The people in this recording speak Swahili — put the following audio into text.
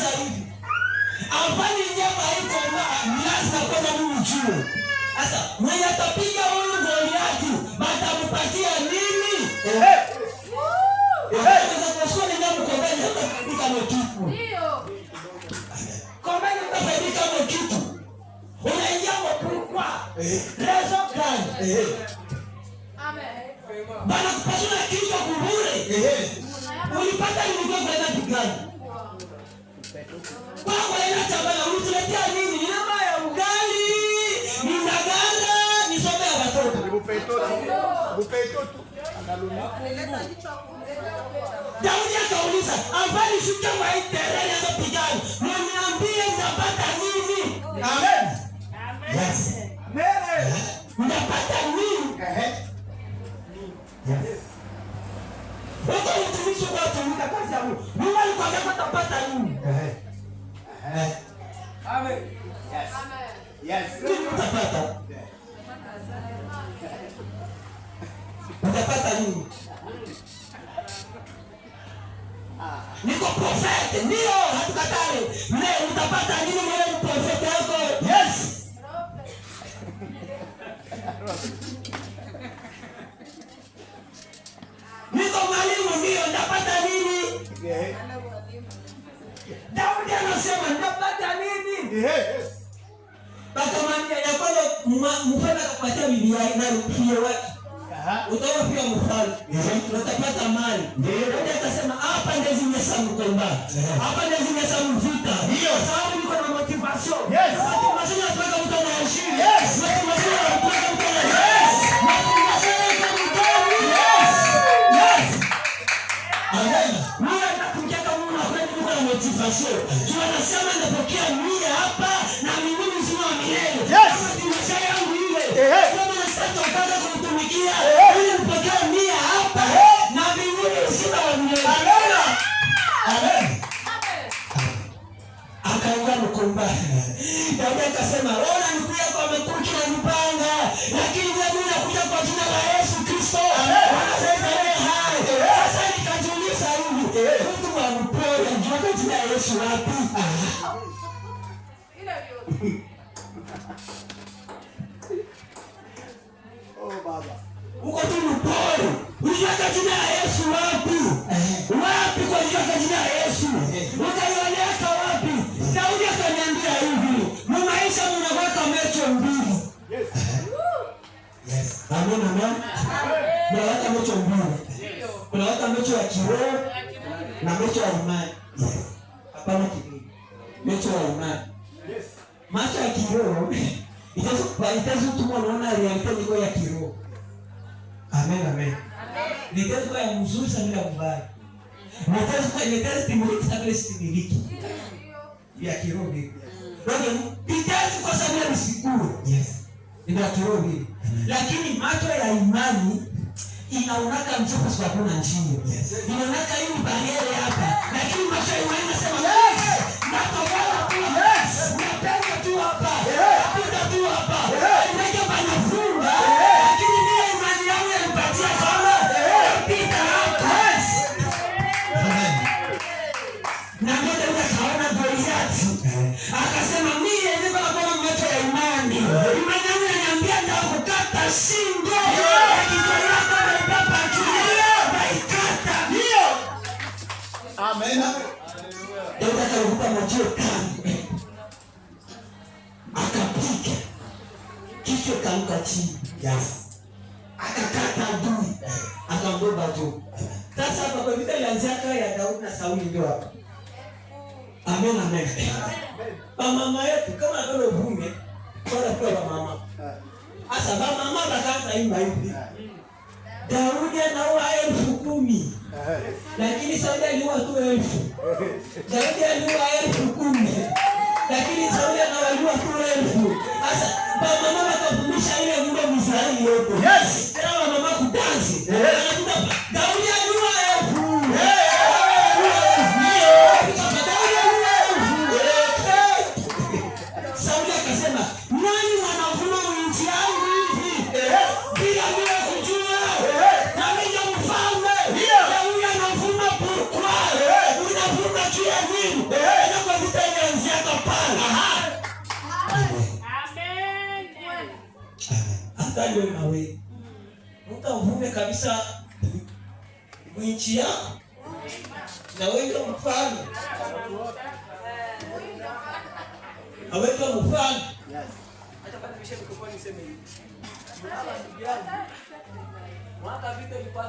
Hivi afanye nyama haiko, lazima kwanza mimi juu. Sasa mwenye atapiga huyu Goliati batampatia nini? Sasa ni nani kwa mbele hatafaidika na kitu. Kwa mbele hatafaidika na kitu. Unaingia kwa pourquoi? Raison gani? Bana kupasua kichwa kubure. Ulipata nini kwa kwenda gani? Kwa kwenda chabana ulituletea nini? Ni namba ya ugali, ni ndagara, ni sombe ya watoto. Bupeto tu. Daudi akauliza, "Avant nishuke mwa hii terrain ya pigano, mniambie nitapata nini?" Amen. Yes. Amen. Nitapata nini? Yes. Huko mtumishi kwa tumika kazi ya Mungu. Mungu alikwambia utapata nini? Amen. Yes. Yes. Nini utapata? Utapata nini? Niko prophète, ndio hatukatale. Mais utapata nini mwenye prophète yako? Yes. Niko mwalimu, ndio ndapata nini? Daudi anasema ndapata nini? Bakamwambia ya kwanza mfalme akapatia bibi yake na fie wake. Utaoa pia mfalme. Utapata mali. Daudi akasema hapa ndio zimesa mkomba. Hapa ndio zimesa mvita. Ndio. Sababu niko na motivation. Yes. Motivation inatoka mtu anaheshimu. Yes. Motivation inatoka mtu anaheshimu. Motivation inatoka mtu. Yes. Yes. Amen. Mimi nakuja kama Mungu kweli niko na motivation. Tunasema napokea mia hapa na mimi mzima wa milele. Yes. Motivation yangu ile. Kama nasema nataka kumtumikia ili nipokee 100 hapa na mbinguni uzima wa milele. Amen. Amen. Akaingia mkomba. Daudi akasema, "Ona nikuja kwa mikuki na mipanga, lakini mimi nakuja kwa jina la Yesu Kristo." Wanasema yeye hai. Sasa nikajiuliza hivi, mtu wa mpole anajua jina la Yesu wapi? Oh Baba. Uko tu mpole. Unajua jina la Yesu wapi? Wapi kwa jina jina la Yesu? Utaioneka wapi? Daudi akaniambia hivi, maisha mnaweka macho mbili. Yes. Yes. Amen, amen. Mnaweka macho mbili. Kunaweka macho ya kiroho na macho ya imani. Yes. Hapana kimwili. Macho ya imani. Yes. Macho ya kiroho itazo tu unaona réalité niko ya kiroho. Amen, amen. Nitazo kwa ya mzuri sana bila mbaya. Nitazo kwa nitazo timiliki sana bila sitimiliki. Ya kiroho vile. Donc nitazo kwa sababu ya msikue. Yes. Ni ya kiroho vile. Lakini macho ya imani inaonaka njia kwa sababu hakuna njia. Yes. Inaonaka hii barrière hapa. Lakini macho ya imani inasema yes. Natoboa tu. Yes. Napenda tu hapa. Yeah. Napita tu hapa. Yeah. Inaweka panafunga. Yeah. Lakini mimi imani yangu inanipatia kama Yeah. napita hapa. Yes. Amen. Na ndio Daudi akaona Goliati. Akasema mimi niko na kuona macho ya imani. Imani yangu inaniambia nitakukata shingo. Na kichwa yako naibeba juu. Naikata. Ndio. Amen. Daudi akaruka macho kali. Akapiga. Kichwa kaanguka chini. Yes. Akakata adui. Akambeba juu. Sasa hapa kwa vita ilianzia ya Daudi na Sauli ndio hapa. Amen, amen. Bamama yetu kama vile uvume bora kwa bamama. Asa bamama bakaanza imba hivi. Daudi anaua 10,000. Lakini Sauli aliua tu 1,000. Daudi aliua 10,000. Lakini Sauli anawaua tu 1,000. Sasa bamama wakavumisha ile nyimbo Israeli yote. Yes. Tena bamama kudansi. Anakuta Daudi aliua 1,000. Daudi aliua 1,000. Sauli akasema, nani wanavuma nchi yangu hivi? Bila mimi kujua. Na mimi ndio mfalme. Na huyu anavuma pourquoi? Unavuma juu ya nini? Na kwa Amen. Hata ndio na wewe. Mtu avume kabisa mwinchi yako. Na wewe ndio mfano. Na wewe ndio mfano. Yes. Acha kwanza nishe mikrofoni niseme hivi. Baba ndugu yangu, mwaka vita ilikuwa